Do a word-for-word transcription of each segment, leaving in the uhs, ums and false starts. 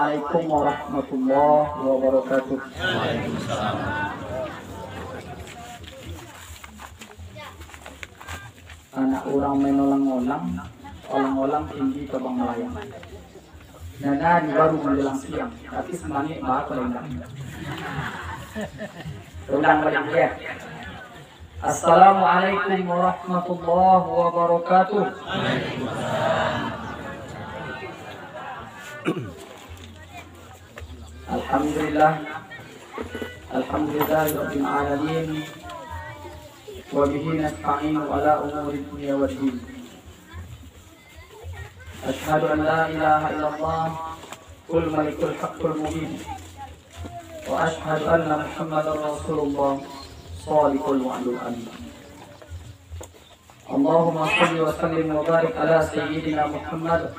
Assalamualaikum warahmatullahi wabarakatuh. Anak urang main olang-olang, olang-olang tinggi tabang malayang. Nana di baru manjelang siang, tapi semangat baa kalendang. Ulang baliak, ya. Assalamualaikum warahmatullahi wabarakatuh. Alhamdulillah. Alhamdulillahirabbil alamin. Wa bihi nasta'inu ala umuri dunya waddin. Asyhadu an la ilaha illallah, kul malikul haqqul mubin. Wa asyhadu anna Muhammadar Rasulullah, shadiqul wa'dil amin. Allahumma shalli wa sallim wa barik ala sayyidina Muhammad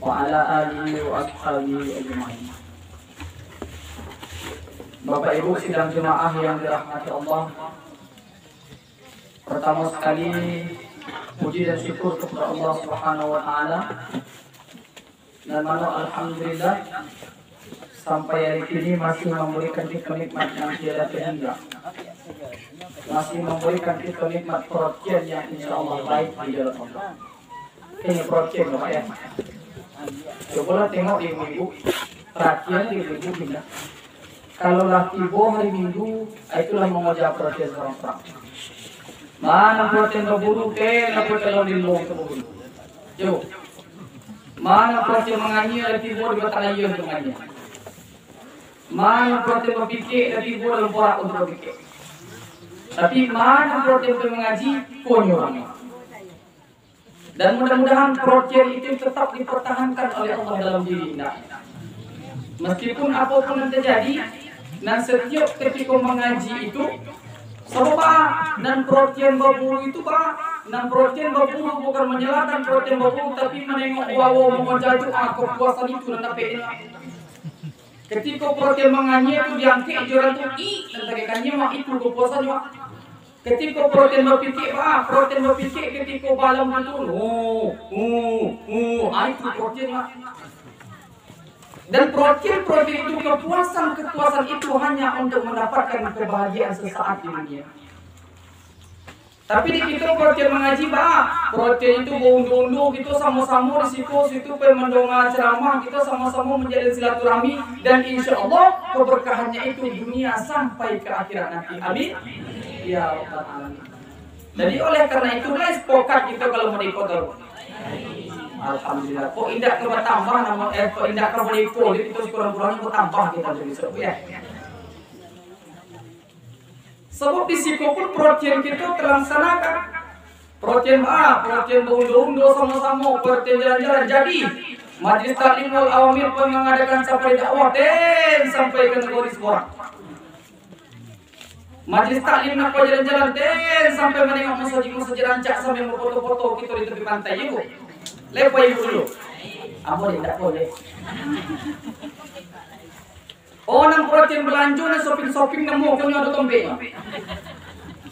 wa ala alihi wa ashabihi ajma'in. Bapak Ibu sidang jemaah yang dirahmati Allah, pertama sekali puji dan syukur kepada Allah Subhanahu wa taala. Nan mano alhamdulillah, sampai hari kini masih mambarikan kito nikmat nan tiada tahingga. Masih mambarikan kito nikmat paratian yang insya Allah baik di dalam Allah. Ini paratian, Bapak, ya. Cobalah tengok di ibu-ibu, paratian di ibu-ibu, indak. Kalau lah tibo hari Minggu, itulah mangaja paratian surang-surang. Mano paratian baburu, teh, napa kalau di luar itu baburu? Yo. Mano paratian manganyia, lah tibo di batang aia untuak manganyia. Mano paratian bapikek, lah tibo dalam parak untuak bapikek. Tapi mano paratian untuak mangaji, konyo urang. Dan mudah-mudahan paratian itu tetap dipertahankan oleh Allah dalam diri indak. Meskipun apapun yang terjadi, nan setiap ketika mangaji itu, sabab ba, nan paratian baburu itu ba, nan paratian baburu bukan manyalahkan paratian baburu, tapi manengok wawo mangajajo, ah, kapuasan itu nan dapek. Ketika paratian manganyia tu diangkek jo urang tu, ih, nan takekannyo mak itu kapuasan mak. Ketika paratian bapikek, ah, paratian bapikek ketika malam tu, oh, oh, oh, ah, itu paratian mak. Dan paratian-paratian itu, kepuasan-kepuasan itu hanya untuk mendapatkan kebahagiaan sesaat di dunia. Tapi di kito paratian mangaji, ba, paratian itu baundo-undo, kito samo-samo di siko situ pai mandonga ceramah, kito samo-samo manjalin silaturahmi, dan insya Allah keberkahannya itu dunia sampai ke akhirat nanti. Amin. Ya Rabbal Alamin. Jadi oleh karena itu, lai sepokat kito kalau mau diikut taruih. Alhamdulillah. Kok indak ka batambah namo, eh, kok indak ka baikut, jadi kito sekurang-kurangnya batambah kito jadi besok, ya. Sabab di siko pun paratian kito talaksanakan. Paratian, ah, paratian baundo-undo samo-samo, paratian jalan-jalan. Jadi, Majelis Taklim wal Awamir pun mangadakan safari dakwah, den, sampai ka nagari Semarang. Majelis Taklim nak pai jalan-jalan, den, sampai manengok masajik-masajik rancak sambil bafoto-foto kito di tapi pantai, iyo. Lai pai dulu. Ambo indak boleh. Oh, nan paratian balanjo, nan shopping-shopping, nan mukonyo ado tompeknyo.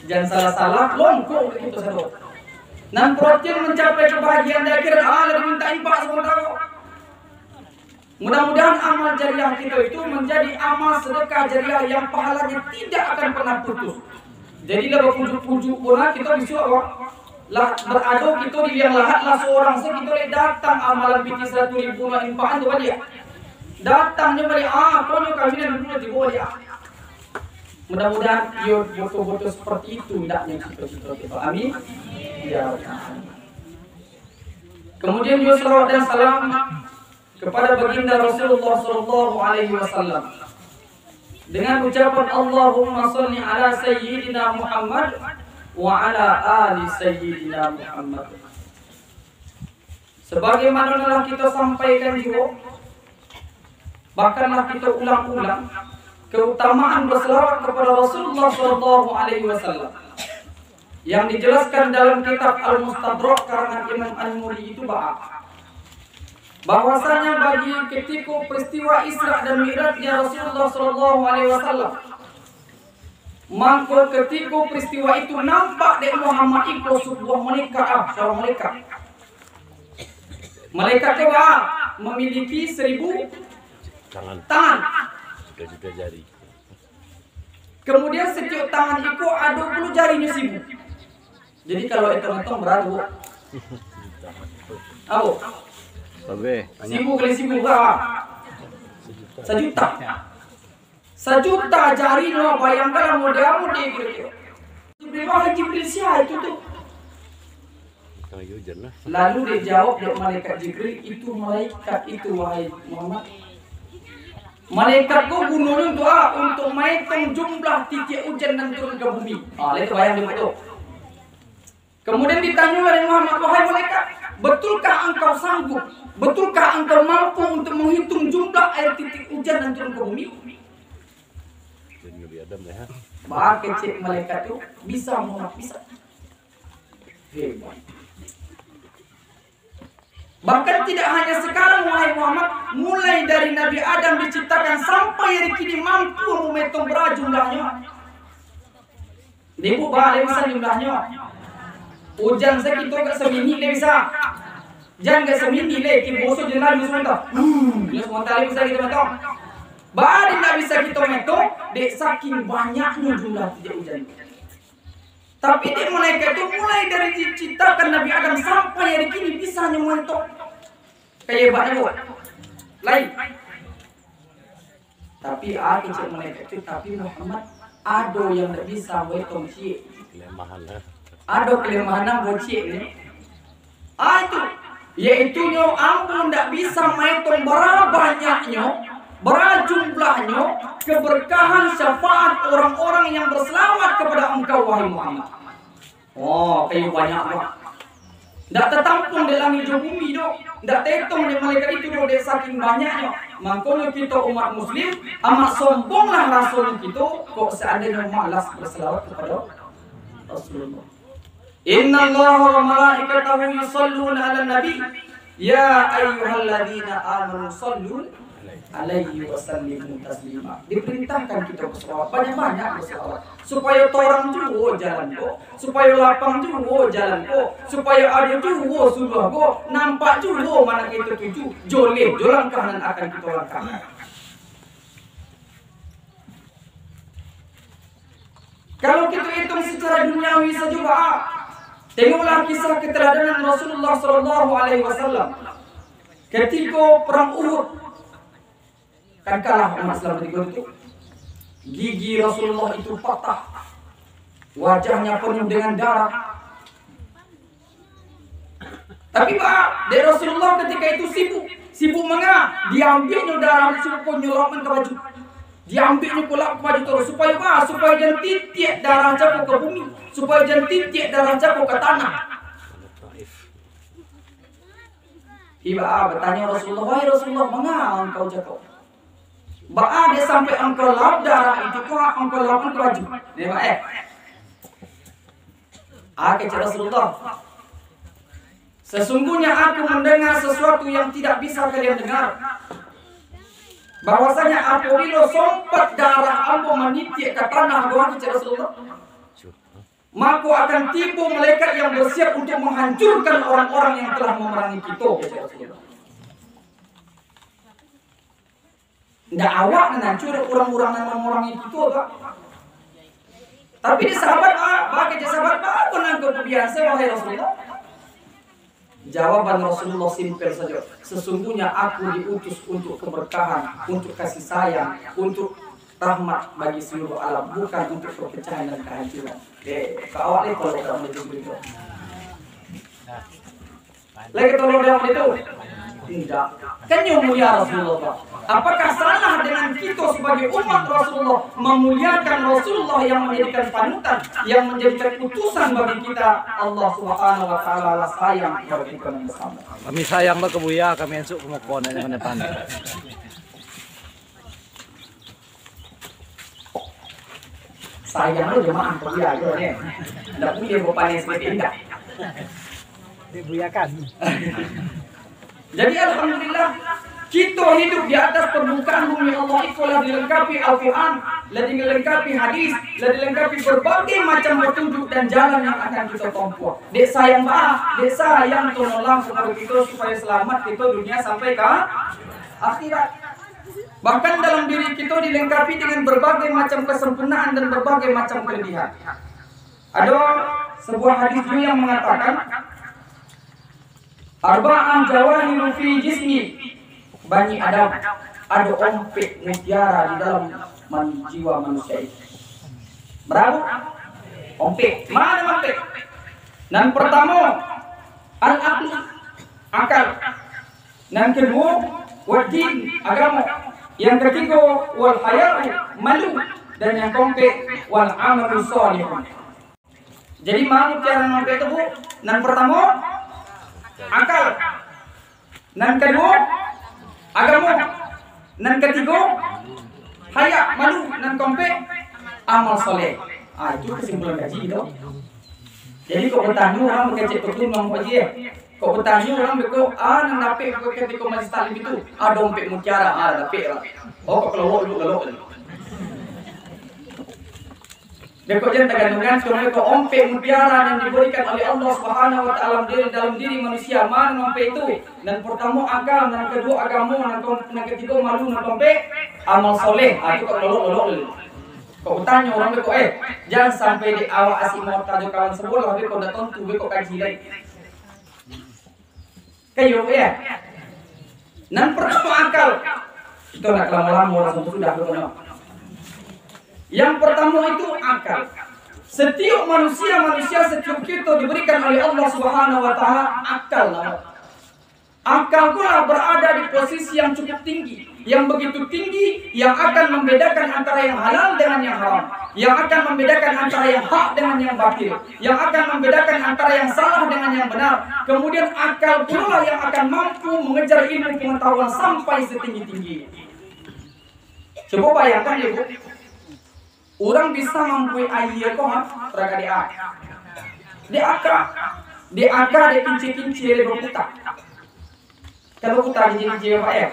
Jan salah-salah, longkok dek kito sado. Nan paratian mancapai kabahagiaan di akhirat, ah, lah diminta infak samentaro. Mudah-mudahan amal jariah kito itu manjadi amal sedekah jariah yang pahalanya tidak akan pernah putus. Jadi lah bapujuk-pujuk pun lah, kito bisuak, Bang. Lah barado kito di liang lahat, lah surang se kito lai datang, amalan pitih saratuih ribu nak infak tu baliak. Datang nyo baliak, ah, konyo kami nan dulu tibo baliak, ah. Mudah-mudahan iyo batua-batua seperti itu hendaknya cito-cito kito. Amin. Ya Rabbal Alamin. Kemudian juga salawat dan salam kepada Baginda Rasulullah sallallahu alaihi wasallam dengan ucapan, "Allahumma shalli ala Sayyidina Muhammad wa ala ali Sayyidina Muhammad." Sebagaimana lah kita sampaikan juga, bahkanlah kita ulang-ulang, keutamaan berselawat kepada Rasulullah sallallahu alaihi wasallam yang dijelaskan dalam kitab Al-Mustadrak karangan Imam An-Nawawi itu ba-, bahwasanya bagi ketika peristiwa Isra dan Mi'rajnya Rasulullah sallallahu alaihi wasallam, mangko ketika peristiwa itu nampak dek Muhammad iko sebuah malaikat, ah, seorang malaikat. Malaikat tu, ah, memiliki seribu Tangan. Tangan. Juta-juta jari. Kemudian setiap tangan iko ado puluah jarinyo sibu. Jadi kalau etong-etong barapo? Apo? Sibu kali sibu barapo? Sajuta. Sajuta jarinyo, bayangkanlah model-model gitu. Jibril, wahai Jibril, sia itu tu? Lalu dijawab dek malaikat Jibril, itu malaikat itu, wahai Muhammad. Malaikat ko gunonyo untuk a, untuk maetong jumlah titiak ujan nan turun ka bumi. Ah, lai tabayang dek tu. Kemudian ditanyo oleh Muhammad, wahai malaikat, betulkah engkau sanggup, betulkah engkau mampu untuk menghitung jumlah air titik ujan nan turun ka bumi? Jadi Nabi Adam lah, ha? Baa kecek malaikat tu, bisa Muhammad, bisa. Hebat. Bahkan tidak hanya sekarang, wahai Muhammad, mulai dari Nabi Adam diciptakan sampai hari kini mampu maetong bara jumlahnyo. Ibu, baa lai bisa jumlahnyo. Ujan sakito agak saminik lai bisa. Jan agak saminik lai, kiboso jan lai bisa maetong. Hmm, jan sabanta lai bisa kito maetong. Baa dek ndak bisa kito maetong, dek saking banyaknyo jumlah titiak ujan. Tapi dek malaikat tu mulai dari diciptakan Nabi Adam sampai hari kini bisa nyo maetong. Kahebatnyo, Bu. Lai. Tapi a kecek malaikat tu, tapi Muhammad ado yang ndak bisa maetong ciek. Kelemahan lah. Ado kelemahan nan bocek ni. Ah, itu, yaitunyo ambo ndak bisa maetong bara banyaknyo, bara jumlahnyo, keberkahan syafaat orang-orang yang bersalamat kepada engkau, wahai Muhammad. Oh, kayo banyak, Pak. Ndak tatampuang dek langik jo bumi doh, ndak taetong dek malaikat itu doh, dek saking banyaknyo. Mangkonyo kito umat muslim, amat sombonglah rasonyo kito, kok seandainyo malas berselawat kepada Rasulullah. Innallaha wa malaikatahu yusalluna 'alan nabi, ya ayyuhalladzina amanu sallu alaihi wa sallimu taslima. Diperintahkan kito berselawat, banyak-banyak berselawat. Supayo torang juo jalan ko, supayo lapang juo jalan ko, supayo ado juo suluah ko, nampak juo ma nan kito tuju, joleh jo langkah nan akan kito langkahkan. Kalau kito ituang secara duniawi sajo, Pak, tengoklah kisah keteladanan Rasulullah sallallahu alaihi wasallam. Ketiko perang Uhud, kan kalah umat Islam ketika itu. Gigi Rasulullah itu patah. Wajahnya penuh dengan darah. Tapi, Pak, dek Rasulullah ketika itu sibuk. Sibuk manga, diambiaknyo darah, sibuk ko nyelapkan ka baju. Diambiaknyo ko lap ka baju taruih. Supayo, Pak, supayo jan titiak darah cako ka bumi. Supayo jan titiak darah cako ka tanah. Iba batanyo Rasulullah, "Wahai Rasulullah, manga angkau cako? Baa dek sampai angkau lap darah itu ko, angkau lapkan ka baju?" Ni, Pak, eh. Ah, kecek Rasulullah, "Sesungguhnya aku mendengar sesuatu yang tidak bisa kalian dengar. Bahwasanya apabila sompat darah ambo manitiak ka tanah," doh, kecek Rasulullah, "mako akan tibo malaikat yang bersiap untuk menghancurkan orang-orang yang telah memerangi kito," kecek Rasulullah. Ndak awak nan hancua, urang-urang nan mamurangi kito tu. Tapi di sahabat, ah, bagi di sahabat, "Apo nan kau biasa, wahai Rasulullah?" Jawaban Rasulullah simpel saja, "Sesungguhnya aku diutus untuk keberkahan, untuk kasih sayang, untuk rahmat bagi seluruh alam, bukan untuk perpecahan dan kehancuran." Eh, ka awak ni kalau tak boleh begitu. Lagi tolong jawab itu? Tidak. Kan yang mulia Rasulullah. Apakah salah dengan kita sebagai umat Rasulullah memuliakan Rasulullah yang menjadikan panutan, yang menjadikan utusan bagi kita? Allah Subhanahu wa Ta'ala lah sayang kepada kita yang bersama. Kami sayang bah ka Buya, kami ansuk ka muko nak depan. Sayang lo jemaah kuliah tu ni. Ndak boleh berpaling seperti indah. Dibuyakan. Jadi, alhamdulillah, kita hidup di atas permukaan bumi Allah itu lah dilengkapi Al-Quran, lah dilengkapi hadis, lah dilengkapi berbagai macam petunjuk dan jalan yang akan kita tempuh. Dek sayang ba, dek sayang tolonglah kepada kita supaya selamat kita dunia sampai ke akhirat. Bahkan dalam diri kito dilengkapi dengan berbagai macam kesempurnaan dan berbagai macam kelebihan. Ado sebuah hadis juo yang mangatakan, "Arba'ah jawahiru fi jismi Bani Adam." Ado ompek mutiara di dalam man-, jiwa manusia itu. Bara? Ompek. Mano ompek? Nan pertamo, al-aqlu, akal. Nan kaduo, waddin, agamo. Yang katigo, wal haya'u, malu. Dan yang kaompek, wal amalu shalih. Jadi, ma mutiara nan ompek tu, Bu? Nan pertamo, akal. Nan kaduo, agamo. Nan katigo, haya, malu. Nan kaompek, amal soleh. Ah, itu kesimpulan kaji tu. Jadi, kok batanyo urang bakecek tu, Bang Haji, eh? Kok batanyo urang beko, ah, nan dapek beko katiko majlis taklim itu, ado ompek mutiara, ah, dapek lah. Oh, kok kelowok dulu, kelowok dulu. Beko jan tagantungan, cuma beko ompek mutiara yang diberikan oleh Allah Subhanahu wa Ta'ala di dalam diri manusia. Mano ompek itu? Nan pertamo akal, nan kaduo agamo, nan ke-, nan katigo malu, nan kaompek amal soleh. Ah, itu kok lolok-lolok dulu. Kok batanyo urang beko, eh, jan sampai dek awak asik mota jo kawan sabolah, beko ndak tontu, beko kaji lai. Kayo, ya. Nan pertamo akal. Itu nak lamo-lamo langsung sudah tu, no. Yang pertamo itu akal. Setiap manusia-manusia, setiap kita diberikan oleh Allah Subhanahu wa Ta'ala akal, no. Akal tu lah berada di posisi yang cukup tinggi, yang begitu tinggi, yang akan membedakan antara yang halal dengan yang haram, yang akan membedakan antara yang hak dengan yang batil, yang akan membedakan antara yang salah dengan yang benar. Kemudian akal pula yang akan mampu mengejar ilmu pengetahuan sampai setinggi-tinggi. Coba bayangkan, ya, Bu. Urang bisa mambuek aia ko, ha, ragak di a. Di aka. Di aka, di kincir-kincir, di baputa. Kalau puta kincir-kincir, Pak, ya.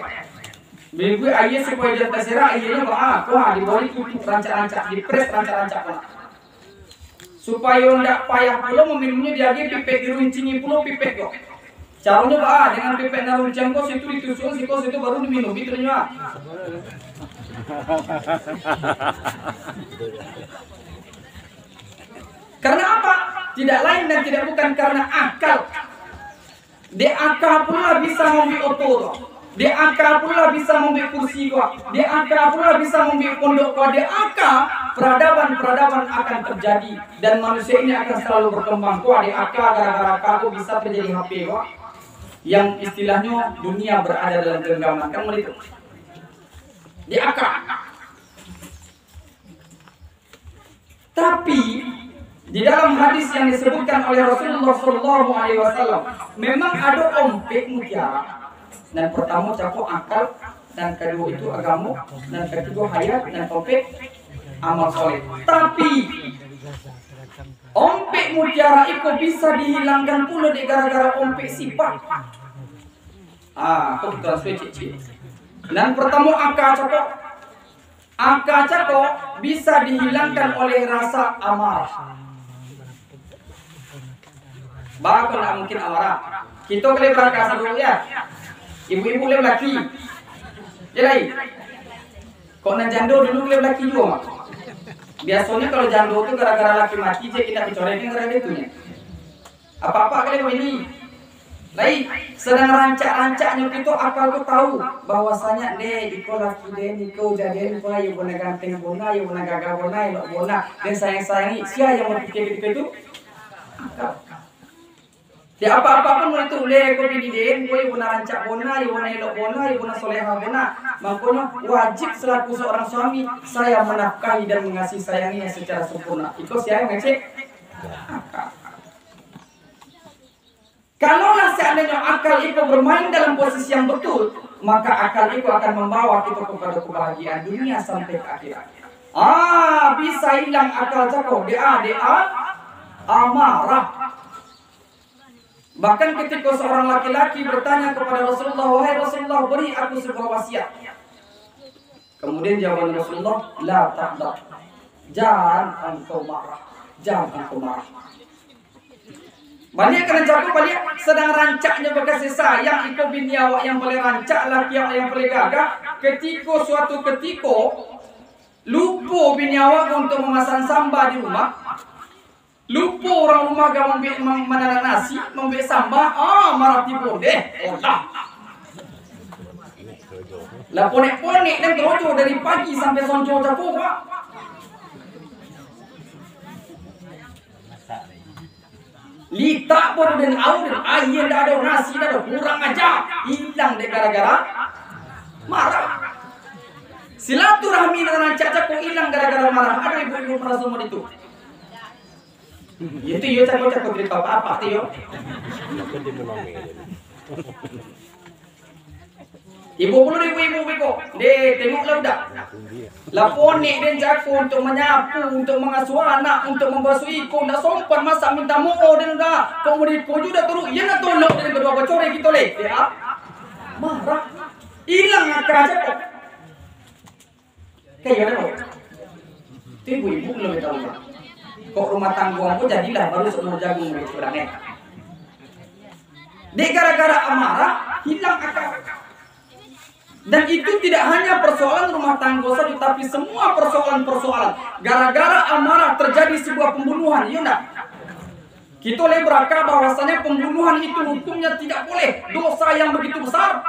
Mambuek aia supayo jan taserak, aia nyo, Pak, ah, ko, ha, dibari tutup rancak-rancak, dipres rancak-rancak, Pak. Supayo ndak payah pulo maminumnyo, diagiah pipek, diruncingi pulo pipek ko. Caronyo baa, dengan pipek nan runcang ko, situ ditusuk, siko, situ baru diminum, gitu nyo, ah. Karena apa? Tidak lain dan tidak bukan karena akal. Dek aka pulo lah bisa mambuek oto tu. Dek aka pulo lah bisa mambuek kursi ko. Dek aka pulo lah bisa mambuek pondok ko. Dek aka, peradaban-peradaban akan terjadi. Dan manusia ini akan selalu berkembang. Ko, dek aka, gara-gara aka tu bisa terjadi H P ko. Yang istilahnyo dunia berada dalam genggaman. Kan begitu? Dek aka. Tapi, di dalam hadis yang disebutkan oleh Rasulullah sallallahu alaihi wasallam, memang ado ompek mutiara. Nan pertamo cako akal, nan kaduo itu agamo, nan katigo haya, nan kaompek amal soleh. Tapi, ompek mutiara iko bisa dihilangkan pulo dek gara-gara ompek sifat. Ah, ko kita rasuah ciek-ciek. Nan pertamo aka cako. Aka cako bisa dihilangkan oleh rasa amarah. Baa ko ndak mungkin amarah? Kito ka lai baraka sadonyo, ya. Ibu-ibu lai balaki. Ya lai. Kok nan jando dulu ka lai balaki juo, Mak? Biasonyo kalau jando tu gara-gara laki mati, cek indak dicorekan gara-gara itu nyo. Apa-apa kali ini. Lai, sadang rancak-rancaknyo kito akal tu tahu bahwasanya, deh, iko laki den, iko jadian ko, iyo bona ganteng bona, iyo bona gagah bona, elok bona, den sayang-sayangi. Sia yang bapikia ketika itu? Akal. Dek apa-apa pun itu, deh, ko bini den, ko iyo bona rancak bona, iyo bona elok bona, iyo bona solehah bona. Mangkonyo wajib selaku seorang suami, saya menafkahi dan mengasihi sayanginya secara sempurna. Iko sia yang ngecek? Akal. Kalaulah seandainya akal itu bermain dalam posisi yang betul, maka akal itu akan membawa kita kepada kebahagiaan dunia sampai ke akhirat. Ah, bisa hilang akal cako, dek a, dek a, amarah. Bahkan ketika seorang laki-laki bertanya kepada Rasulullah, "Wahai Rasulullah, beri aku sebuah wasiat." Kemudian jawaban Rasulullah, "La taghdab." Jan angkau marah. Jan angkau marah. Baliak ka nan cako, baliak. Sadang rancaknyo bakasih sayang, iko bini awak yang paling rancak, laki awak yang paling gagah. Ketiko suatu ketiko, lupo bini awak ko untuak mamasan samba di rumah, lupo urang rumah ka mambuek, ma-, mananan nasi, mambuek samba, ah, marah tibo deh, olah. Lah ponek-ponek den korojo dari pagi sampai sonjo cako, Pak. Litak pun den au, den aia ndak ado, nasi ndak ado, kurang aja, ilang dek gara-gara marah. Silaturahmi nan rancak cako ilang gara-gara marah. Ado ibu-ibu maraso mode tu? Iyo tu, iyo cako-cako cerita apa-apa tu, yo. Ibu pulo ibu-ibu beko, deh, tengoklah udah. Lah ponek den cako untuak manyapu, untuak mangasuah anak, untuak mambasuah iko, ndak sompan masak minta mo'o den udah. Kok mode iko jo dak turun, iyo nak tolok den kaduo bacorai kito leh. Ya. Marah. Ilang akal cako. Kan iyo dah, Bang? Tu ibu-ibu belum tahu, Bang. Kok rumah tanggo ambo jadilah baru saumur jagung, gitu, Bang, eh. Dek gara-gara amarah, hilang akal. Dan itu tidak hanya persoalan rumah tanggo saja, tapi semua persoalan-persoalan. Gara-gara amarah terjadi sebuah pembunuhan, iya ndak? Kita boleh berakal bahwasanya pembunuhan itu hukumnya tidak boleh, dosa yang begitu besar.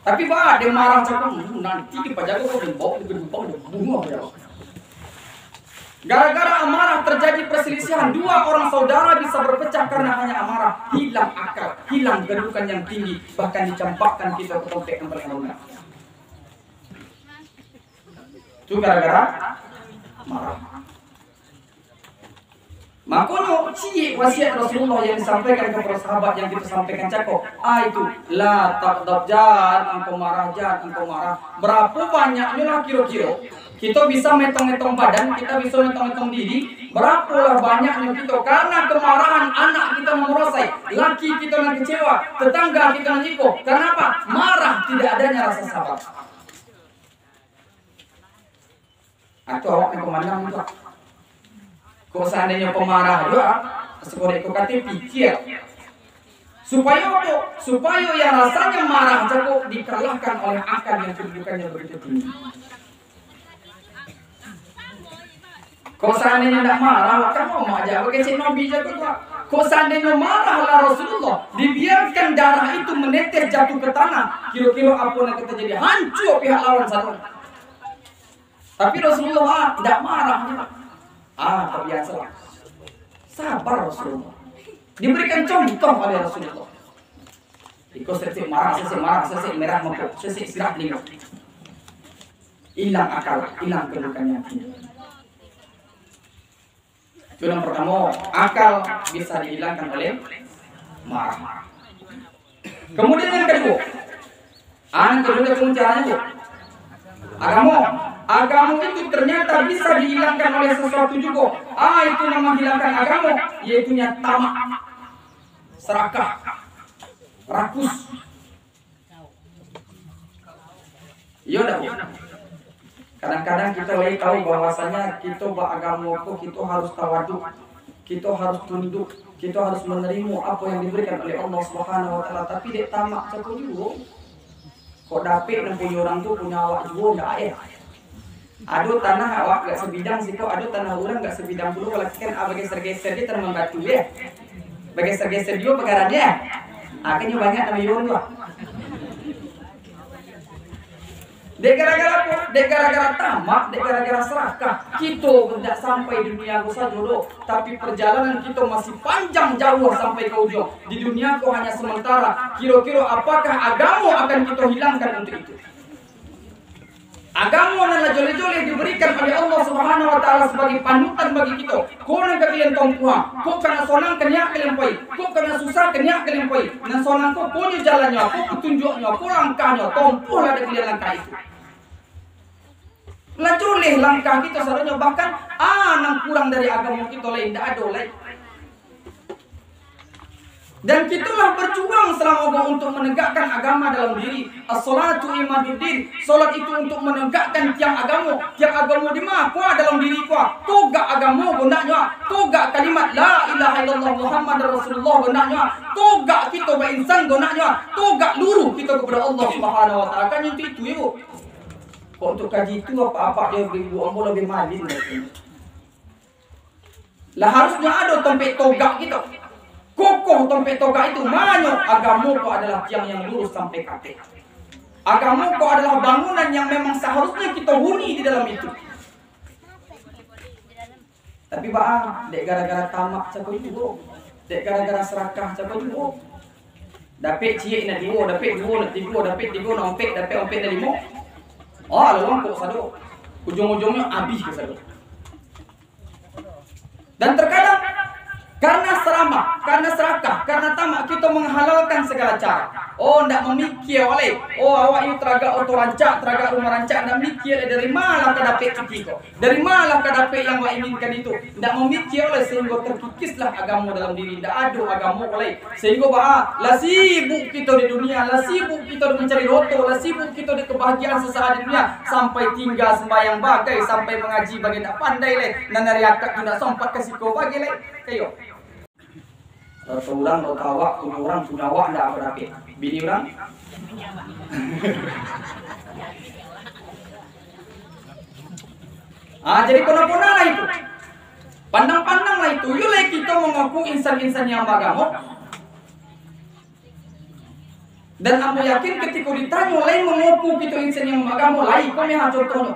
Tapi bah, dia marah cakap, "Hmm, nanti dipajago kau, dibawa ke gedung, dibunuh aja." Gara-gara amarah terjadi perselisihan, dua orang saudara bisa berpecah karena hanya amarah, hilang akal, hilang kedudukan yang tinggi, bahkan dicampakkan kita ke tempat yang paling rendah. Itu gara-gara marah. Makonyo, ciek wasiat Rasulullah yang disampaikan kepada sahabat yang kita sampaikan cako. Ah, itu, "La taghdab, jan angkau marah, jan angkau marah." Barapo banyaknyo lah kiro-kiro? Kito bisa metong-metong badan, kita bisa metong-metong diri. Barapolah banyaknyo kito karena kemarahan anak kita mamorosai, laki kita nan kecewa, tetangga kita nan iko. Kenapa? Marah, tidak adanya rasa sabar. Atau awak nan pamandang tu, kok seandainyo pamarah juo, ah, sakorek ko kato pikia. Supayo apo? Supayo yang rasanya marah cako dikalahkan oleh akal yang kedudukannya begitu tinggi. Kok seandainyo ndak marah, kan mau aja bakecek Nabi cako tu, ah. Kok seandainyo marah lah Rasulullah, dibiarkan darah itu menetes jatuh ke tanah, kiro-kiro apo nan ka tajadi? Hancua pihak lawan satu. Tapi Rasulullah, ah, ndak marah. Ah, tabiasolah. Sabar Rasulullah. Diberikan contoh oleh Rasulullah. Iko sesek marah, sesek marah, sesek merah mangko, sesek sirah telingo. Ilang akal, ilang kedudukannya. Itu yang pertama, akal bisa dihilangkan oleh marah. Kemudian yang kedua, ah, yang kedua itu caranya tu. Agamo, agamo itu ternyata bisa dihilangkan oleh sesuatu juga. Ah, itu yang menghilangkan agamo, yaitunya tamak, serakah, rakus. Iyo ndak, Bu? Kadang-kadang kita lai tahu bahwasanya kita baagamo ko, kita harus tawaduk, kita harus tunduk, kita harus menerima apa yang diberikan oleh Allah Subhanahu wa Taala. Tapi dek tamak cako juo. Kok dapek nan punyo urang tu, punyo awak juo ndak, eh? Ado tanah awak agak sebidang siko, ado tanah urang agak sebidang pulo, kalau kan, ah, bageser-geser je tanaman batu, ya. Bageser-geser juo pekarannya. Ah, kan nyo banyak namo urang tu, ah. Dek gara-gara apo? Dek gara-gara tamak, dek gara-gara serakah. Kito ndak sampai dunia ko sajo doh, tapi perjalanan kito masih panjang jauah sampai ka ujuang. Di dunia ko hanya sementara. Kiro-kiro apakah agamo akan kito hilangkan untuk itu? Agamo nan lah joleh-joleh diberikan oleh Allah Subhanahu wa Taala sabagai panutan bagi kito. Ko nan ka kalian tompuah, ko ka nan sonang kaniak kalian pai, ko ka nan susah kaniak kalian pai. Nan sonang ko, ko nyo jalannyo, ko patunjuaknyo, ko langkahnyo, tompuahlah dek kalian langkah itu. Lah joleh langkah kito sadonyo, bahkan, ah, nan kurang dari agamo kito lai, indak ado lai. Dan kito lah berjuang salamo ko untuk menegakkan agama dalam diri. As-salatu imaduddin. Salat itu untuk menegakkan tiang agamo. Tiang agamo di ma? Ko dalam diri ko. Togak agamo gondaknyo. Togak kalimat la ilaha illallah Muhammadar Rasulullah gondaknyo. Togak kito bainsan gondaknyo. Togak luruh kito kepada Allah Subhanahu wa Taala. Kan itu, itu, yo. Kok untuk kaji itu apa-apa dia beribu ambo lebih malin. Lah harusnyo ado tompek togak kito. Kokoh tompek togak itu, manyo agamo ko adalah tiang yang lurus sampai ka ateh. Agamo ko adalah bangunan yang memang saharusnyo kito huni di dalam itu. Tapi baa, dek gara-gara tamak cako juo, dek gara-gara sarakah cako juo. Dapek ciek nak duo, dapek duo nak tigo, dapek tigo nak ompek, dapek ompek nak limo. Oh, lalu angkok sado. Ujung-ujungnyo abih ka sado. Dan terkadang karena saramah, karena sarakah, karena tamak, kito menghalalkan segala cara. Oh, ndak mamikia lai. Oh, awak ni taragak oto rancak, taragak rumah rancak, ndak mikia lai dari ma lah ka dapek cuti ko. Dari ma lah ka dapek yang wak inginkan itu. Ndak mamikia lai sehinggo terkikislah agamo dalam diri. Ndak ado agamo lai. Sehinggo baa, lah sibuk kito di dunia, lah sibuk kito di mancari roto, lah sibuk kito di kebahagiaan sesaat di dunia, sampai tingga sembahyang bagai, sampai mangaji bagai ndak pandai lai, nan ari akad tu ndak sompat ka siko bagai lai. Kayo. Roto urang, roto awak, punyo urang, punyo awak ndak apo dapek. Bini urang. Ah, jadi pona-pona lah itu. Pandang-pandang lah itu. Yo lai kito mangaku insan-insan yang bagamo. Dan ambo yakin, katiko ditanyo, lai mangaku kito insan yang bagamo, lai ko mah contohnyo.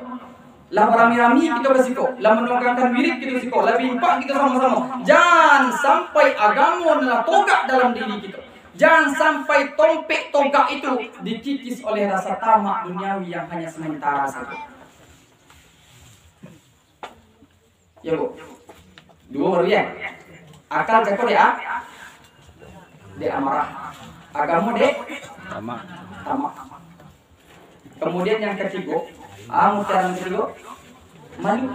Lah barami-rami kito ka siko, lah manogangkan wirid kito siko, lah baimpak kito samo-samo. Jan sampai agamo nan lah togak dalam diri kito. Jan sampai tompek togak itu dikikis oleh rasa tamak duniawi yang hanya sementara sajo. Yo, Bu. Duo baru, yo. Akal cako dek a-, dek amarah. Agamo dek tamak. Tamak. Kemudian yang katigo, a, mutiara yang katigo, malu.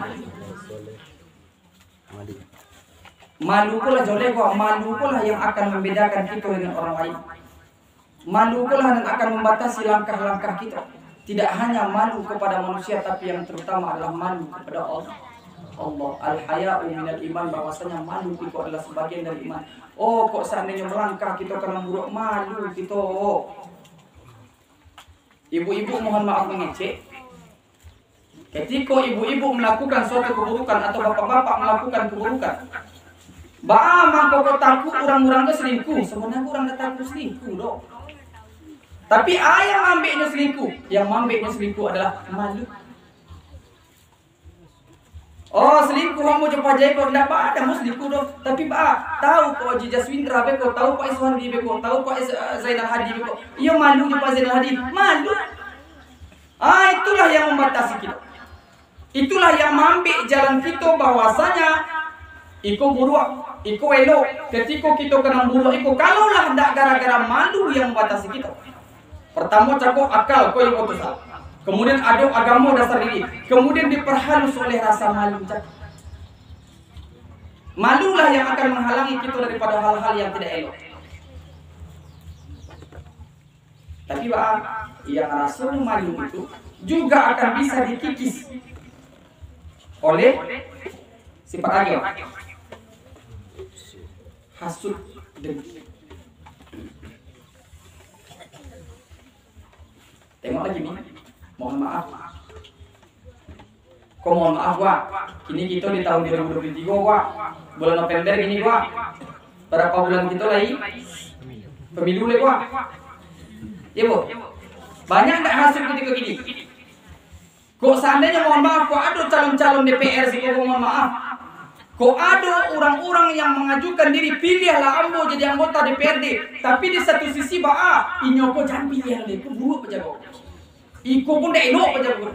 Malu ko lah joleh ko, malu ko lah yang akan membedakan kito dengan orang lain. Malu ko lah nan akan membatasi langkah-langkah kito. Tidak hanya malu kepada manusia, tapi yang terutama adalah malu kepada Allah. Allah, al-haya'u minal iman, bahwasanya malu itu adalah sebagian dari iman. Oh, kok seandainya melangkah kito ka nan buruak, malu kito. Ibu-ibu, mohon maaf mengecek. Katiko ibu-ibu melakukan suatu keburukan atau bapak-bapak melakukan keburukan, baa mangko kok takuik urang-urang tu selingkuh? Sabananyo urang ndak takuik selingkuh doh. Tapi a yang maambeknyo selingkuh? Yang maambeknyo selingkuh adalah malu. Oh, selingkuh ambo jo Pak Jai ko, ndak baa doh ambo selingkuh doh. Tapi baa, tahu Pak Haji Jaswindra beko, tahu Pak Iswandi beko, tahu Pak Is-, Zainal Hadi beko. Iyo malu jo Pak Zainal Hadi. Malu. Ah, itulah yang membatasi kito. Itulah yang maambek jalan kito bahwasanya iko buruak, iko elok. Katiko kito ka nan buruak iko, kalaulah ndak gara-gara malu yang membatasi kito. Pertamo cako akal, ko yang putusan. Kemudian ado agamo dasar diri. Kemudian diperhalus oleh rasa malu cako. Malulah yang akan menghalangi kito daripada hal-hal yang tidak elok. Tapi baa, yang raso malu itu juga akan bisa dikikis oleh sifat lagi, hasut, dengki. Tengok lagi ni, mohon maaf. Ko mohon maaf, Wak. Kini kito di tahun dua ribu dua puluh tiga, Wak. Bulan November kini, Wak. Berapa bulan kito lai? Pemilu lai, Wak. Iyo, Bu? Banyak ndak hasut kito kini? Kok seandainya, mohon maaf, kok ado calon-calon D P R siko, mohon maaf. Kok ado urang-urang yang mengajukan diri, piliahlah ambo jadi anggota D P R D. Tapi di satu sisi, baa, inyo ko jan piliah lai, ko buruak pajago. Iko pun ndak elok pajago.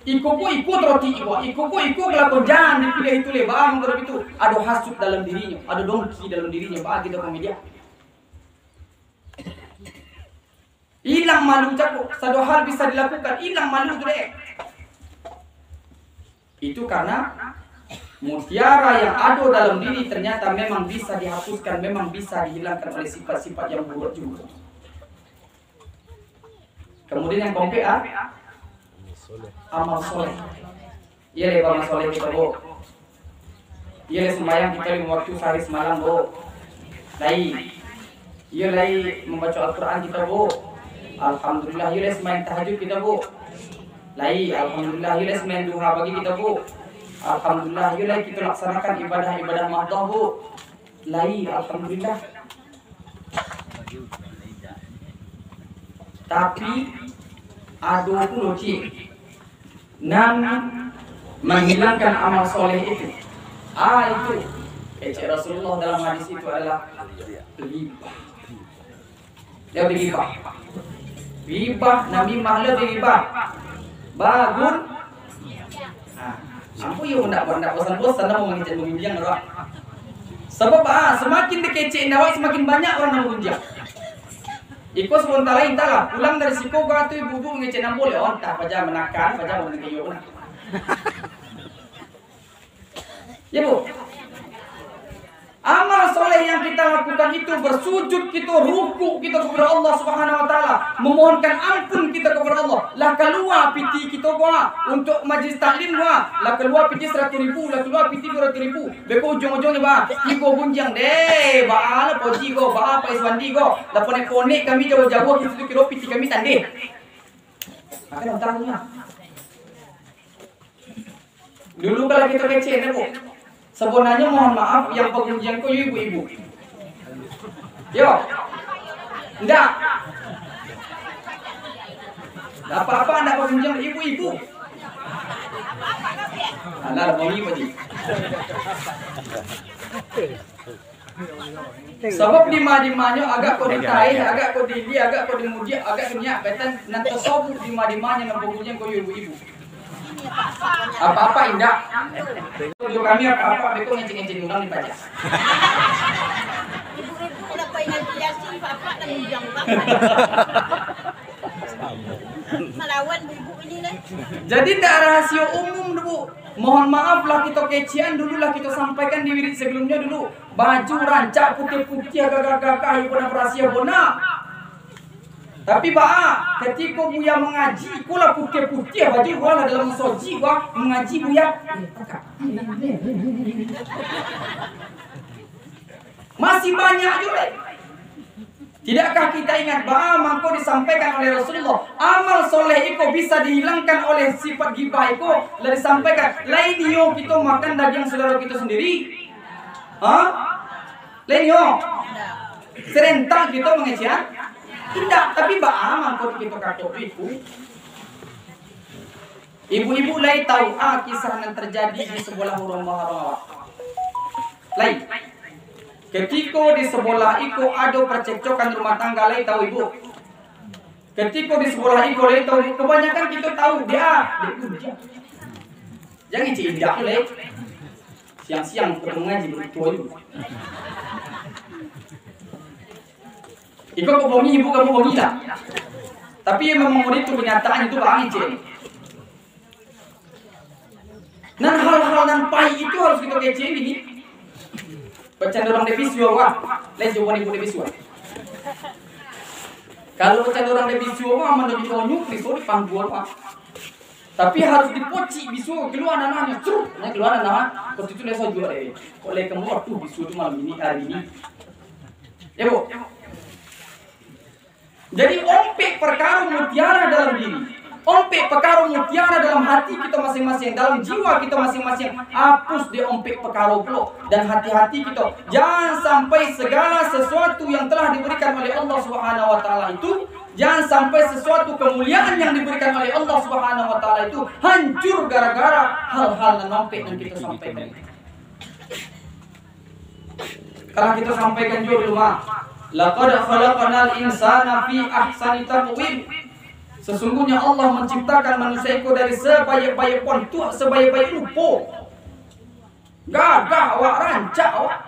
Iko ko, iko toroti iko. Iko ko, iko kelakon, jan dipiliah itu lai, baa mangko itu. Ado hasut dalam dirinyo, ado dongki dalam dirinyo, baa kito ko media. Ilang malu cako, sado hal bisa dilakukan, ilang malu tu dek. Itu karena Mutiara yang ado dalam diri ternyata memang bisa dihapuskan, memang bisa dihilangkan oleh sifat-sifat yang buruk juga. Kemudian yang keempat, ah, amal soleh. Iyo lai baamal soleh kito, Bu? Iyo lai sumbayang kito limo waktu sahari samalam, Bu? Lai. Iyo lai mambaco Al-Quran kito, Bu? Alhamdulillah. Iyo lai sumbayang tahajud kito, Bu? Lai. Alhamdulillah. Iyo lai sumbayang duha pagi kito, Bu? Alhamdulillah. Iyo lai kito laksanakan ibadah-ibadah mahdoh, Bu? Lai. Alhamdulillah. Tapi, ado pulo ciek nan manghilangkan amal soleh itu. Ah, itu. Kecek Rasulullah dalam hadis itu adalah ghibah. Dia ghibah. Ghibah, namimah, dia ghibah. Bagun. Ah, ampun, yo, ndak, ndak bosan-bosan lah mangecek manggunjiang, dak? Sabab, ah, samakin dikecek indak wak, samakin banyak urang nan manggunjiang. Iko sabanta lai, antahlah, pulang dari siko ka tu, ibu-ibu mangecek nan buliah, oh, antah paja manakan, paja mangecek iyo. Ya, Bu? Amal soleh yang kita lakukan itu, bersujud kito, rukuk kito kepada Allah Subhanahu wa Ta'ala, memohonkan ampun kito kepada Allah. Lah kalua pitih kito ko, untuak majlis taklim ko, lah kalua pitih saratuih ribu, lah kalua pitih duo ratuih ribu. Beko ujuang-ujuangnyo, ba, tigo gunjiang deh, baa lah Poji ko, baa Pak Iswandi ko. Lah ponek-ponek kami jauah-jauah, kito tu kiro pitih kami tandeh. Mako, utang dunia. Dulu kalau kito kecek, Bu, sabananyo, mohon maaf, yang pagunjiang ko yo ibu-ibu. Yo. Ndak. Apak-apak ndak pagunjiang ibu-ibu. Alah, lah, bau ibu, Ji. Sabab dima-dimanyo, agak ko di taeh, agak ko di ilia, agak ko di mudiak, agak ko nyiak, kaitan nan tasobuk dima-dimanyo nan pagunjiang ko yo ibu-ibu. Apak-apak indak. Untuak kami apak-apak beko ngecek-ngecek urang di paja. Ibu-ibu lapai ngaji Yasin, apak-apak lah gunjiang urang. Salawan ibu-ibu ini lah. Jadi ndak rahasio umum tu, Bu. Mohon maaf lah kito kecekan dulu lah kito sampaikan di wirid sabalumnyo dulu. Baju rancak putiah-putiah, gagah-gagah, iyo pernah barasiah bona. Tapi baa, katiko Buya mangaji, ko lah putiah-putiah baju, ko lah dalam soji, ko mangaji Buya. Masih banyak juo lai. Tidakkah kita ingat baa mangko disampaikan oleh Rasulullah, amal soleh iko bisa dihilangkan oleh sifat gibah iko, lah disampaikan, lai nio kito makan dagiang sudaro kito sandiri? Ha? Lai nio? Serentak kito mangecekan? Indak, tapi baa mangko kito kato iko? Ibu-ibu lai tahu, ah, kisah nan terjadi di sabolah rumah urang awak? Lai. Katiko di sabolah iko ado percekcokan rumah tangga, lai tahu ibu? Katiko di sabolah iko, lai tahu, kabanyakan kito tahu, dia, dia, dia. Jan ngecek indak lai. Siang-siang ka mangaji batua ibu. Iko kok bongi, ibu kamu bongi lah. Tapi memang model tu kenyataan itu bangin, cek. Nan hal-hal nan pahik itu harus kito kecekan ini. Bacando urang dek bisuo, wah. Lai cubo ibu dek bisuo. Kalau bacando urang dek bisuo, wah, mano di konyuk, bisuo di pangguan, wah. Tapi harus dipocik bisuo, kalua nanahnyo, cruk, kalua nanah. Kok itu lai sojo dek. Kok lai kamu, aduh, bisuo tu malam ini, hari ini. Ya, Bu? Jadi, ompek parkaro mutiara dalam diri, ompek parkaro mutiara dalam hati kito masing-masing, dalam jiwa kito masing-masing, hapus dek ompek parkaro pulo. Dan hati-hati kito, jangan sampai segala sesuatu yang telah diberikan oleh Allah Subhanahu wa Ta'ala itu, jangan sampai sesuatu kemuliaan yang diberikan oleh Allah Subhanahu wa Ta'ala itu hancur gara-gara hal-hal nan ompek yang kito sampaikan itu. Kalau kito sampaikan juo dulu, mah. "Laqad khalaqnal insana fi ahsani taqwim." Sesungguhnya Allah menciptakan manusia itu dari sebaik-baik bentuk, sebaik-baik rupo. Gagah awak, rancak awak.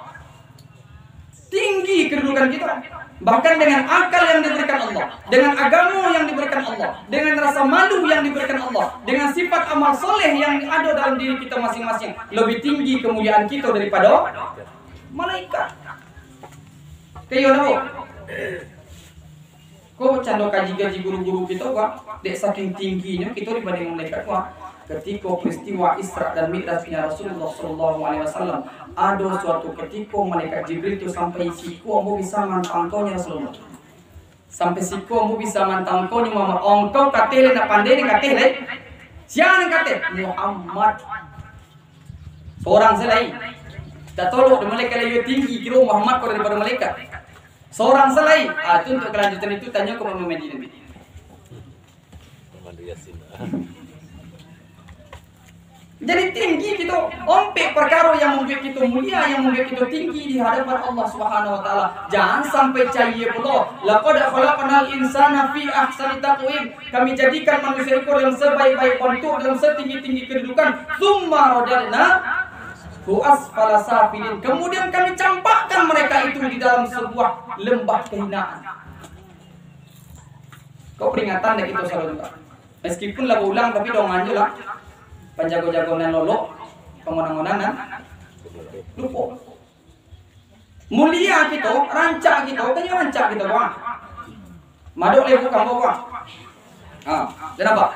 Tinggi kedudukan kita. Bahkan dengan akal yang diberikan Allah, dengan agamo yang diberikan Allah, dengan rasa malu yang diberikan Allah, dengan sifat amal soleh yang ado dalam diri kita masing-masing, lebih tinggi kemuliaan kita daripada malaikat. Kayo namo? Ko cando kaji-kaji guru-guru kito, Pak, dek saking tingginyo kito dibanding malaikat, Pak. Ketiko peristiwa Isra dan Mi'rajnya Rasulullah sallallahu alaihi wasallam, ado suatu ketiko malaikat Jibril tu sampai siko ambo bisa mantang kau, ya Rasulullah. Sampai siko ambo bisa mantang kau, ni Muhammad. Ongkau kateh lai, nak pandai ni kateh lai. Sia nan kateh? Muhammad. Sorang se lai. Tak tolok dek malaikat lai tinggi, kiro Muhammad ko daripada malaikat. Sorang se lai. Ah, tu untuk kelanjutan itu, tanyo ka Muhammad Madinah. Muhammad Yasin. Jadi tinggi kito, ompek parkaro yang mambuek kito mulia, yang mambuek kito tinggi di hadapan Allah Subhanahu wa Taala. Jangan sampai cayie pulo. Laqad khalaqnal insana fi ahsani taqwim. Kami jadikan manusia iko dalam sebaik-baik bantuak, dalam setinggi-tinggi kedudukan. Tsumma radadnahu asfala safilin. Kemudian kami campakkan mereka itu di dalam sebuah lembah kehinaan. Ko peringatan dek kito selalu juga. Meskipun lah baulang, tapi dongan je lah. Panjago-jago nan lolok, pangonang-ngonang nan lupo. Mulia kito, rancak kito, tanyo rancak kito, Bang. Madok lai bukan, Bang. Ha, dah nampak?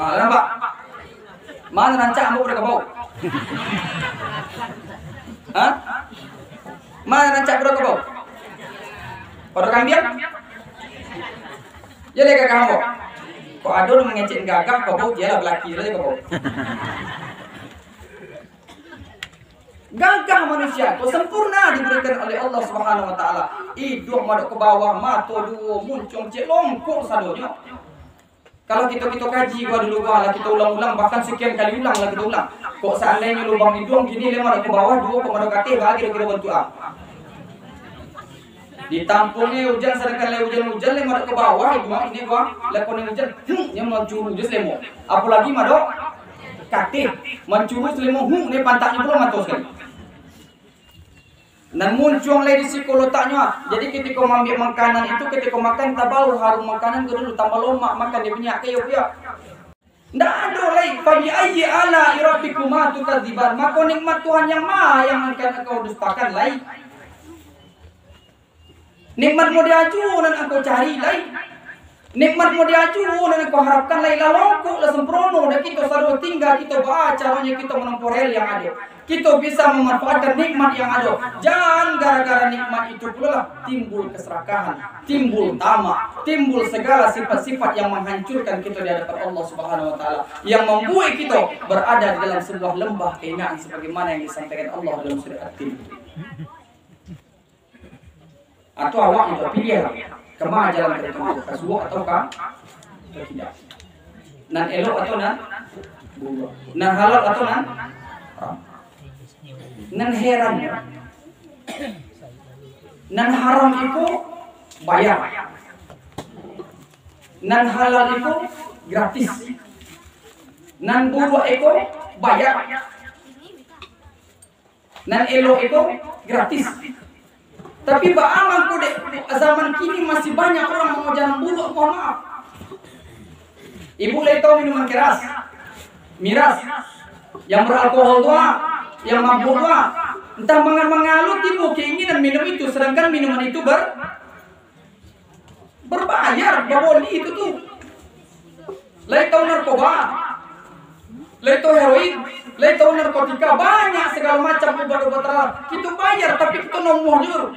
Ha, dah nampak? Mana rancak ambo pada kabau? Ha? Mana rancak pada kabau? Pada kambiang? Ya, lai gagah ambo. Kok ado nan mangecek gagah, kabau, dia lah balaki, lai kabau. Gagah manusia ko sempurna diberikan oleh Allah Subhanahu wa Taala. Iduang madok ka bawah, mato duo, muncuang ciek, longkok sadonyo. Kalau kito, kito kaji gua dulu, gua lah kito ulang-ulang, bahkan sekian kali ulang lah kito ulang. Kok seandainyo lubang iduang kini lai madok ka bawah, duo ka madok ka ateh, baa kiro-kiro bantuak ah? Ditampuang ujan, sadangkan lai ujan-ujan, lai madok ka bawah, iduang ini gua, lai koni ujan, hmm, nyo mancuru je salemo. Apolagi madok ka ateh, mancuru salemo, hmm, ni pantaknyo pulo mato sakali. Nan muncuang lai di siko lotaknyo, ah. Jadi, ketiko maambiak makanan itu, ketiko makan, tabau harum makanan ko dulu, tambah lomak makan, dia banyak kayo pia. Ndak ado lai, "Fabi ayyi ala'i rabbikuma tukadziban?" Mako nikmat Tuhan yang ma yang akan engkau dustakan lai? Nikmat mode ajo nan angkau cari lai? Nikmat mode ajo nan angkau harapkan lai? Lah longkok, lah sempurno, dah kito sado tingga, kito baa caronyo kito manompuah rel yang ado. Kito bisa mamanfaatkan nikmat yang ado. Jan gara-gara nikmat itu pulolah timbul keserakahan, timbul tamak, timbul segala sifat-sifat yang menghancurkan kito di hadapan Allah Subhanahu wa Taala, yang mambuek kito berada di dalam sebuah lembah kehinaan, sebagaimana yang disampaikan Allah dalam surah At-Tin. Atau awak yang terpilih lah, kama jalan tertentu, ka suok atau ka, ka tidak. Nan elok atau nan buruak. Nan halal atau nan haram. Nan heran. Nan haram itu bayar. Nan halal itu gratis. Nan buruak itu bayar. Nan elok itu gratis. Tapi baa mangko dek zaman kini masih banyak urang mangoja nan buruak, mohon maaf. Ibu lai tahu minuman keras, miras, yang beralkohol tu, ah, yang mabuk tu, ah. Entah manga-, manga lo timbul keinginan minum itu, sedangkan minuman itu ber-, Berbayar baboli itu tu. Lai tahu narkoba, lai tahu heroin, lai tahu narkotika, banyak segala macam ubat-ubat terlarang. Kito bayar, tapi kito nomuah jo.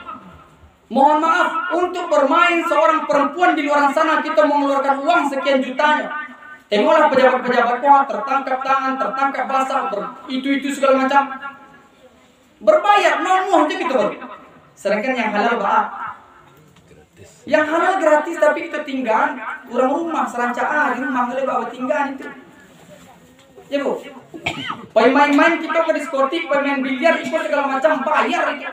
Mohon maaf, untuk bermain seorang perempuan di luar sana, kito mengeluarkan uang sekian jutanya. Tengoklah pejabat-pejabat ko, tertangkap tangan, tertangkap basah, ber-, itu-itu segala macam. Berbayar, nomuah je kito baru. Sedangkan yang halal baa? Yang halal gratis, tapi kito tinggaan urang rumah, sarancak ah, di rumah, kalau baa tinggaan itu. Ya, Bu? Pai main-main kito ka diskotik, pai main biliar, iko segala macam, bayar itu.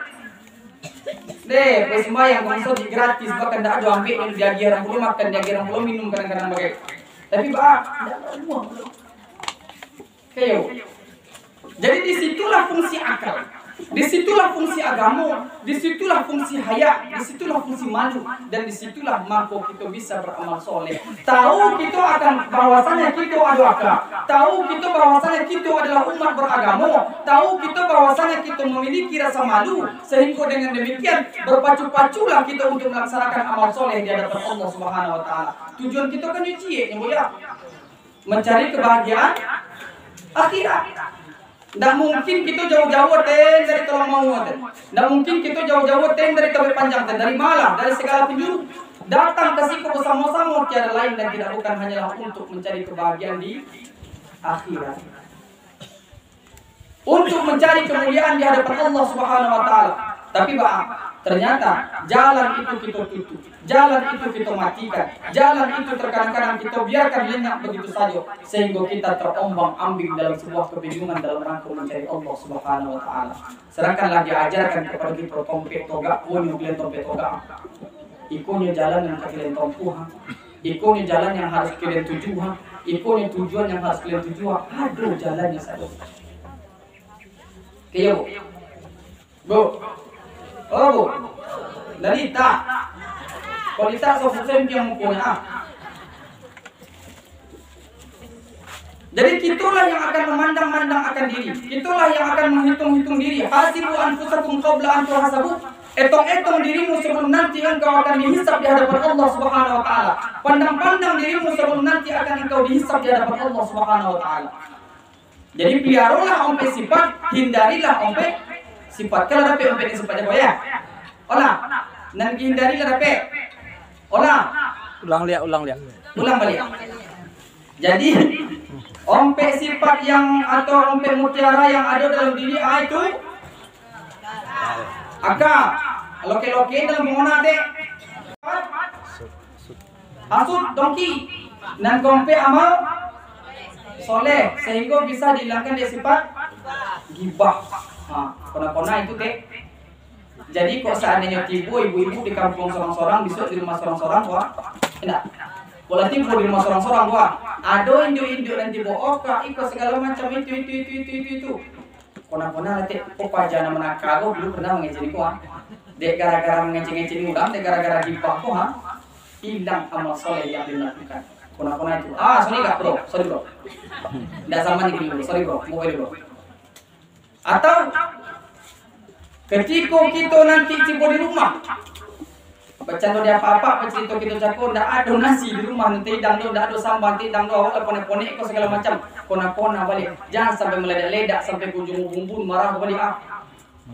Deh, pai sumbayang, bangso di gratis, bahkan ndak ado ambiak, diagiah urang pulo makan, diagiah urang pulo minum, kadang-kadang bagai. Tapi baa, ndak ado nomuah pulo. Kayo. Jadi, di situlah fungsi akal. Di situlah fungsi agamo, di situlah fungsi haya, di situlah fungsi malu, dan di situlah mangko kito bisa baramal soleh. Tahu kito akan bahwasanya kito ado aka, tahu kito bahwasanya kito adalah umat beragamo, tahu kito bahwasanya kito memiliki rasa malu, sehingga dengan demikian berpacu-paculah kito untuk melaksanakan amal soleh di hadapan Allah Subhanahu wa Ta'ala. Tujuan kito kan ciek nyo, Bu, yo, mencari kebahagiaan akhirat. Ndak mungkin kito jauh-jauh ten dari Tolong Mau ten. Ndak mungkin kito jauh-jauh ten dari Tabek Panjang ten. Dari malah, dari segala penjuru datang ka siko bersamo-samo, tiada lain dan tidak bukan hanyalah untuk mencari kebahagiaan di akhirat. Untuk mencari kemuliaan di hadapan Allah Subhanahu wa Ta'ala. Tapi, Pak, ternyata jalan itu kito tutup. Jalan itu kito matikan. Jalan itu terkadang-kadang kito biarkan lenyap begitu saja, sehingga kita terombang-ambing dalam sebuah kebingungan dalam rangka mencari Allah Subhanahu wa Ta'ala. Sedangkanlah diajarkan kepada kita tompek togak, punyo kalian tompek togak. Ikonyo jalan yang kalian tempuh, ha. Ikonyo jalan yang harus kalian tuju, ha. Ikonyo tujuan yang harus kalian tuju, ha. Aduh, jalannya satu. Oke, yo, Bu. Bu. Oh, Bu. Dari tak. Kalau tak, so, so, yang punya, ah. Jadi, kitolah yang akan memandang-mandang akan diri. Kitolah yang akan menghitung-hitung diri. Hasibu anfusakum qabla an tuhasabu. Etong-etong dirimu sebelum nanti engkau akan dihisab di hadapan Allah Subhanahu wa Ta'ala. Pandang-pandang dirimu sebelum nanti akan engkau dihisab di hadapan Allah Subhanahu wa Ta'ala. Jadi, paliarolah ompek sifat, hindarilah ompek sifat. Kalau dapek ompek sifat jago, ya? Olah. Nan hindarilah dapek. Olah. Ulang liak, ulang liak. Ulang balik. Jadi, ompek sifat yang atau ompek mutiara yang ada dalam diri, ah, itu aka. Loke-loke dalam bangunan, dek. Hasud, dongki. Nan kaompek amal soleh, sehingga bisa dihilangkan dari sifat gibah. Ha, kona-kona itu, Tek. Jadi, kok seandainya tibo ibu-ibu di kampuang sorang-sorang, bisuak di rumah sorang-sorang, wah, indak. Kok lah tibo di rumah sorang-sorang, wah, ado induak-induak nan tibo, "Oh, Kak, iko segala macam itu, itu, itu." Kona-kona lah, Tek, ko paja nan manaka ko dulu pernah mangecek ko, ha. Dek gara-gara mangecek-ngecek urang, dek gara-gara gibah ko, ha, ilang amal soleh yang dilakukan. Kona-kona itu. Ah, sorry, Kak, bro. Sorry, bro. Ndak sama ni dulu. Sorry, bro. Move dulu, bro. Atau, ketiko kito nanti tibo di rumah, bacando di apak-apak, bacarito kito cako, ndak ado nasi di rumah, nan taidang do, ndak ado samba, taidang do, awak lah ponek-ponek ko sagalo macam. Kona-kona baliak. Jan sampai maledak-ledak, sampai ka ujuang ubun-ubun, marah baliak, ah.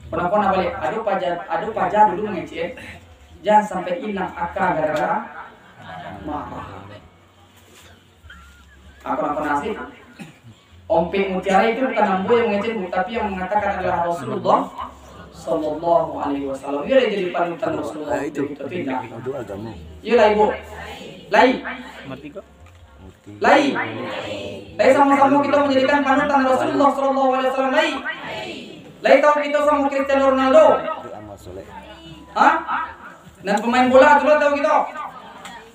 Kona-kona baliak. Ado paja, ado paja dulu mangecek, eh. Jan sampai ilang aka gara-gara marah. Apa-apa nasib? Ompek mutiara itu bukan ambo yang mangecek, Bu, tapi yang mangatakan adalah Rasulullah sallallahu alaihi wasallam. Iyo lah jadi panutan Rasulullah. Ah, itu. Tapi indak. Itu agamo. Iyo lah, Ibu. Lai. Mati kok. Lai. Lai samo-samo kito manjadikan panutan Rasulullah sallallahu alaihi wasallam. Lai. Lai tahu kito samo Cristiano Ronaldo? Itu amal soleh. Hah? Nan pamain bola tu lah tahu kito.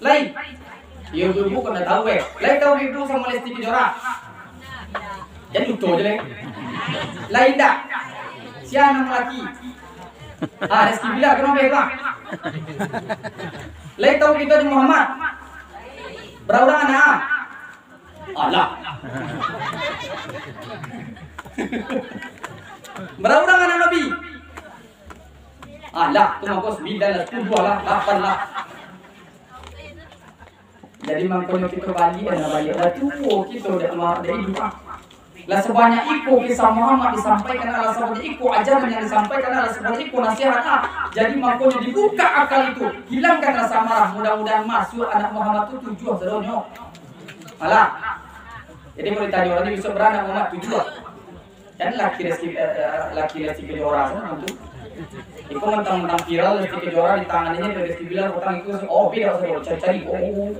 Lai. Iyo, ibu-ibu kan dah tahu, eh. Lai tahu ibu samo Lesti Kejora? Jan lupo je, lai. Lai indak. Sia nan laki? Ah, Rizky Billar, kenapa, Bang? Lai tahu kito di Muhammad? Bara urang anak? Alah. Bara urang anak Nabi? Alah, tu mangko sambilan lah, sapuluah lah, lapan lah. Jadi mangkonyo kito baliak lah, baliak lah, tuo kito dak ma-, dak iduik ah. Lah sabanyak iko kisah Muhammad disampaikan, alah sabanyak iko ajaran yang disampaikan, alah sabanyak iko nasihat ah. Jadi mangkonyo dibuka akal itu, hilangkan rasa marah, mudah-mudahan masuak anak Muhammad tu tujuah sadonyo. Alah. Jadi kalau ditanyo urang ni, bisuak bara anak Muhammad, tujuah. Kan laki Rizky, eh, eh, laki Rizky Kejora tu, kan tu. Iko mantang-mantang viral Rizky Kejora, ditanganinyo dek Rizky Billar, utang iko, oh, beda, saya cari-cari, oh.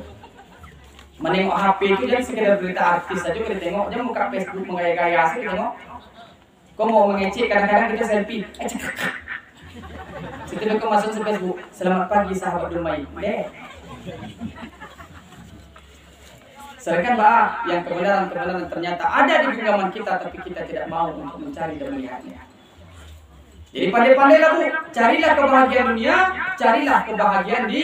Manengok H P tu jan sekedar berita artis sajo kito tengok, jan buka Facebook manggaya-gaya sajo kito tengok. Kok mau mangecek, kadang-kadang kito selfie. Situ kok masuk di Facebook, "Selamat pagi, sahabat Dumai." Deh. Sedangkan, bah, yang kebenaran-kebenaran ternyata ada di genggaman kita, tapi kita tidak mau untuk mencari dan melihatnya. Jadi pandai-pandailah, Bu, carilah kebahagiaan dunia, carilah kebahagiaan di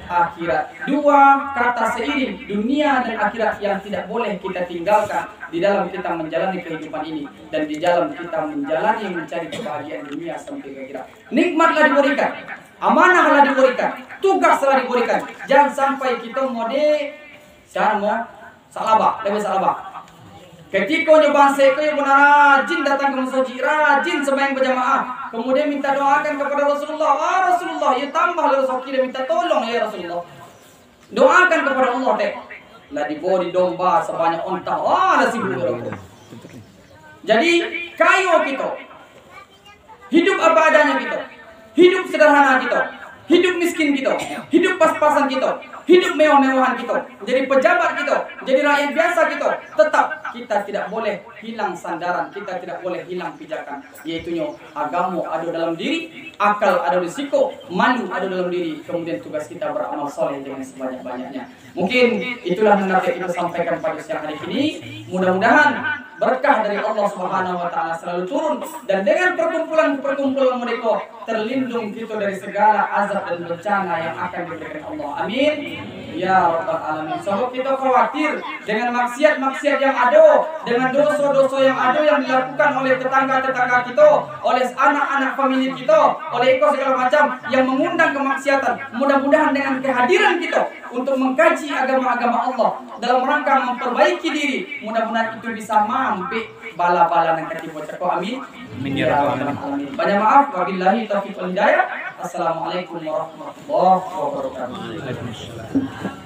akhirat. Dua kata seiring, dunia dan akhirat, yang tidak boleh kita tinggalkan di dalam kita menjalani kehidupan ini dan di dalam kita menjalani mencari kebahagiaan dunia sampai ke akhirat. Nikmatlah diberikan, amanahlah diberikan, tugaslah diberikan. Jangan sampai kita mode, jangan mau salabak, lebih salabak. Ketika nyo bansek ko, nyo pun rajin datang ka musajik, rajin sumbayang bajamaah. Kamudian minta doakan kapado Rasulullah, "Ah, Rasulullah, iyo tambah lah rasaki, minta tolong, ya Rasulullah. Doakan kapado Allah, teh." Lah dibari domba sabanyak onta, wah, lah sibuk. Jadi, kayo kito, hidup apa adanya kito, hidup sederhana kito, hidup miskin kito, hidup pas-pasan kito, hidup mewah-mewahan kito, jadi pejabat kito, jadi rakyat biasa kito, tetap kita tidak boleh hilang sandaran, kita tidak boleh hilang pijakan, yaitunyo agamo ado dalam diri, akal ado di siko, malu ado dalam diri, kamudian tugas kita baramal soleh dengan sebanyak-banyaknya. Mungkin itulah nan dapat kita sampaikan pada siang hari kini. Mudah-mudahan berkah dari Allah Subhanahu wa Ta'ala selalu turun, dan dengan perkumpulan-perkumpulan mereka terlindung kita dari segala azab dan bencana yang akan diberikan Allah. Amin, ya Rabbal Alamin. Sebab kita khawatir dengan maksiat-maksiat yang ada, dengan dosa-dosa yang ada yang dilakukan oleh tetangga-tetangga kita, oleh anak-anak famili kita, oleh iko segala macam yang mengundang kemaksiatan. Mudah-mudahan dengan kehadiran kita untuk mengkaji agama-agama Allah dalam rangka memperbaiki diri, mudah-mudahan itu bisa mampik bala-bala nan katibo cako. Amin. Amin, ya Rabbal Alamin. Banyak maaf. Wabillahi taufiq wal hidayah. Assalamualaikum warahmatullahi wabarakatuh. Waalaikumsalam.